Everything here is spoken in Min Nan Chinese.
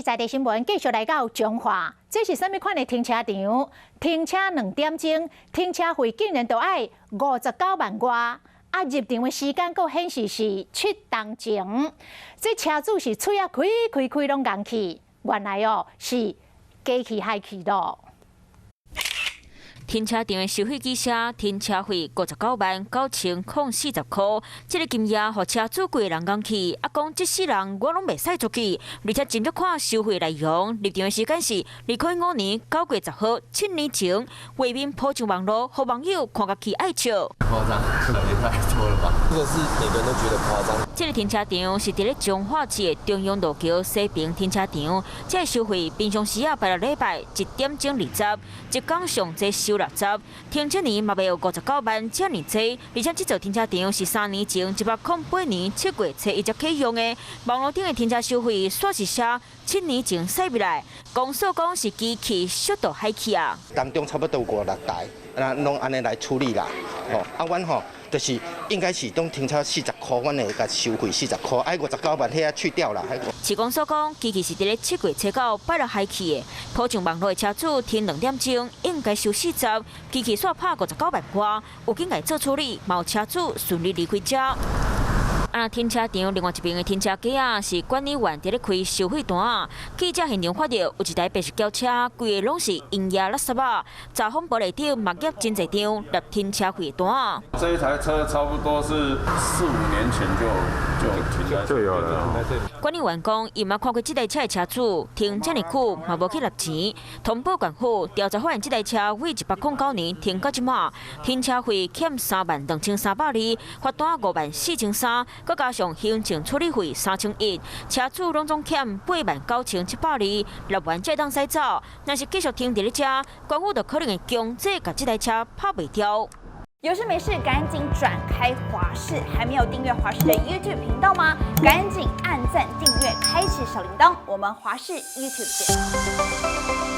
在地新聞繼續來到彰化，這是啥物款的停車場？停車2點鐘，停車費竟然都愛59萬外，啊入場的時間閣顯示是7點鐘，這車主是喙仔開開開攏硬去，原來哦是機器害去咯。停車場的收費機寫停車費59萬9040塊，這个金額予車主規个人講去，啊講這世人我攏袂使出去，而且斟酌看收費內容，入場的時間是2015年9月10號，7年前，畫面鋪上網路，予網友看甲起愛笑。誇張，也太多了吧？這個是每個人都覺得誇張。這个停車場是佇咧彰化市的中央路橋西平停車場，這个收費平常時啊拜六禮拜1點鐘20，一工上濟收60，停一年嘛欲予59萬遮爾濟，而且這座停車場是3年前108年7月初1才啟用的。網路頂的停車收費煞是寫7年前駛入來，公所講是機器速度害去啊。當中差不多五六台，那攏按呢來處理啦。吼，啊，阮吼就是應該是當停車40塊，阮會共收費40塊，愛59萬遐去掉啦。市公所講，機器是佇咧7月初9拜六害去的，鋪上網路的車主停2點鐘應該收四十，機器煞拍59萬外，有經來做處理，嘛有車主順利離開遮。啊，停車場另外一邊的停車格仔是管理員佇咧開收費單仔。記者現場發著有一台白色轎車，規个攏是營業垃圾仔，閘風玻璃頂嘛夾真濟張納停車費單仔。這一台車差不多是四五年前就停在就有了。管理員講，伊嘛看過這台車的車主停遮爾久，嘛無去納錢。通報縣府調查發現，這台車為109年停到這馬，停車費欠32,320，罰單5萬4千3，閣加上行政處理費3,100，車主攏總欠89,720，納完才會當駛走。若是繼續停佇咧遮，縣府就可能會強制共這台車拍賣掉。有事沒事趕緊轉開華視，還沒有訂閱華視的 YouTube 頻道嗎？趕緊按讚訂閱，開啟小鈴鐺。我們華視 YouTube 見。